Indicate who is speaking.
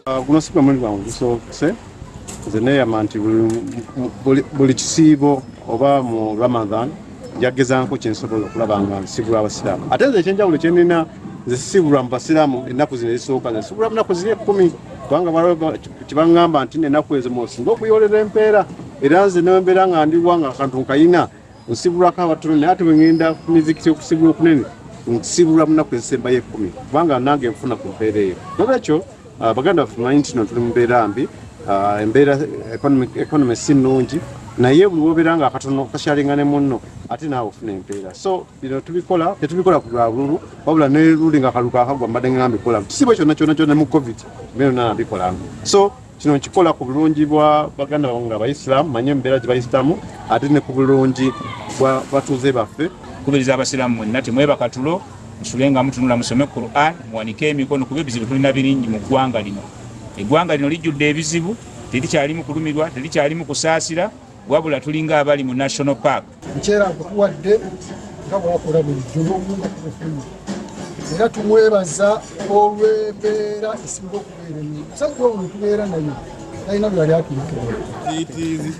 Speaker 1: Guno si gwe mulundi gwange ogusoose. Nze neeyama nti buli kisiibo oba mu Ramadan njagezaako kyensobola okulaba nga nsibula abasiraamu. Ate nze ekyenjawulo kyenina, nze sisibulwa mu basiraamu ennaku zino ezisooka, nze nsibulwa mu nnaku ziri 10, kubanga kibaŋŋamba nti ennaku ezo mwosinga okuyoolera empeera. Era nze nembeera nga ndiwa nga akantu nkayina, nsibulwako abatono, naye ate bwe ŋŋenda ku mizikiti okusibula okunene, nsibulwa mu nnaku ezisembayo 10, kubanga nange nfuna ku mpeera eyo. Nolwekyo baganda baffe, manyi nti no tuli mu mbeera mbi, embeera economy si nnungi, naye buli wobeera nga akatono kasharinga ne munno, ate naawe ofuna empeera. So bino tubikola, tetubikola ku lwa bululu, wabula ne luli nga akalu kakagwa mbadde nga mbikola kisibo kyonna kyonna kyonna. Mu COVID mbere yonna mbikolanga. So kino nkikola ku bulungi bwa baganda bange nga abayisiraamu, manye embeera gye bayisitamu, ate ne ku bulungi bwa batuuze baffe.
Speaker 2: Kubiriza abasiraamu mwenna, temwebaka tulo, musule nga mutunula, musome Quran, muwanike emikono, kuba ebizibu tulina biringi mu ggwanga lino. Eggwanga lino lijjudde ebizibu, terikyalimu kulumirwa, terikyalimu kusaasira, wabula tulinga abali mu national park.
Speaker 3: Mukyera nkutuwadde nga bwakola bulijjo n'obunga tubufunye, era tumwebaza olw'embeera esinga okubeera ennyo. Omusajja ono tubeera naye talina bwe yali atuukirwa.
Speaker 4: It is